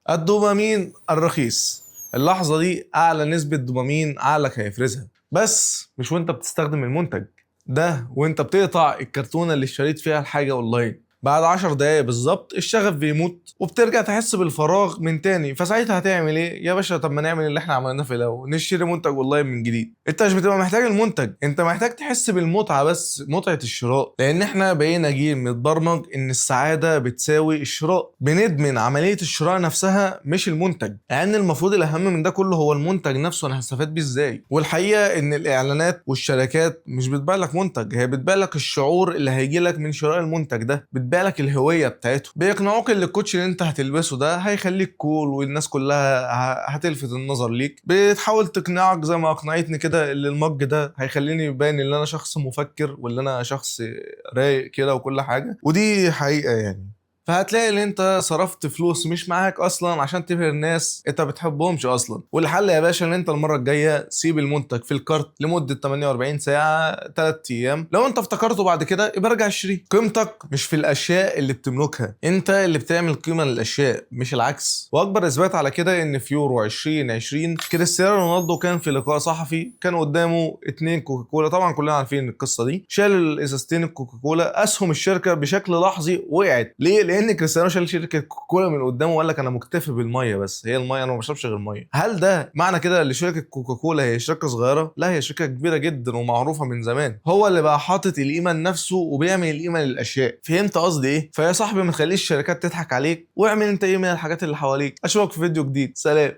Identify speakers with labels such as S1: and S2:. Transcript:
S1: الدوبامين الرخيص. اللحظة دي اعلى نسبه دوبامين عقلك هيفرزها، بس مش وانت بتستخدم المنتج ده، وانت بتقطع الكرتونه اللي اشتريت فيها الحاجة اونلاين. بعد 10 دقايق بالظبط الشغف بيموت وبترجع تحس بالفراغ من تاني. فساعتها هتعمل ايه يا باشا؟ طب ما نعمل اللي احنا عملناه في الاول، نشتري منتج اونلاين من جديد. انت مش بتبقى محتاج المنتج، انت محتاج تحس بالمتعة بس، متعه الشراء. لان احنا بقينا جيل متبرمج ان السعادة بتساوي الشراء، بندمن عملية الشراء نفسها مش المنتج، لان يعني المفروض الاهم من ده كله هو المنتج نفسه، انا هستفاد بيه ازاي. والحقيقة ان الاعلانات والشركات مش بتبيع لك منتج، هي بتبيع لك الشعور اللي هيجي لك من شراء المنتج ده، بتبيع لك الهوية بتاعته. بيقنعوك ان الكوتش اللي انت هتلبسه ده هيخليك cool والناس كلها هتلفت النظر ليك. بتحاول تقنعك زي ما اقنعتني كده اللي ال mug ده هيخليني باين ان انا شخص مفكر واللي انا شخص رايق كده وكل حاجه، ودي حقيقة يعني. فهتلاقي ان انت صرفت فلوس مش معاك اصلا عشان تبهر ناس انت بتحبهمش اصلا. والحل يا باشا ان انت المرة الجاية سيب المنتج في ال cart لمدة 48 ساعة، 3 ايام، لو انت افتكرته بعد كده يبقى ارجع اشتريه. قيمتك مش في الاشياء اللي بتملكها، انت اللي بتعمل قيمة للاشياء مش العكس. واكبر اثبات على كده ان في يورو 2020 كريستيانو رونالدو كان في لقاء صحفي، كان قدامه 2 كوكاكولا، طبعا كلنا عارفين القصة دي، شال الازازتين الكوكاكولا، اسهم الشركة بشكل لحظي وقعت. ليه؟ لان كريستيانو شال شركة كوكاكولا من قدامه وقال لك انا مكتفي بالمية بس، هي المية، انا ما بشربش غير ميه. هل ده معنى كده ان شركة كوكاكولا هي شركة صغيرة؟ لا، هي شركة كبيرة جدا ومعروفة من زمان. هو اللي بقى حاطط القيمة لنفسه وبيعمل القيمة للاشياء. فهمت قصدي ايه؟ فيا صاحبي ما تخليش الشركات تضحك عليك، واعمل انت قيمة للحاجات اللي حواليك. اشوفك في فيديو جديد، سلام.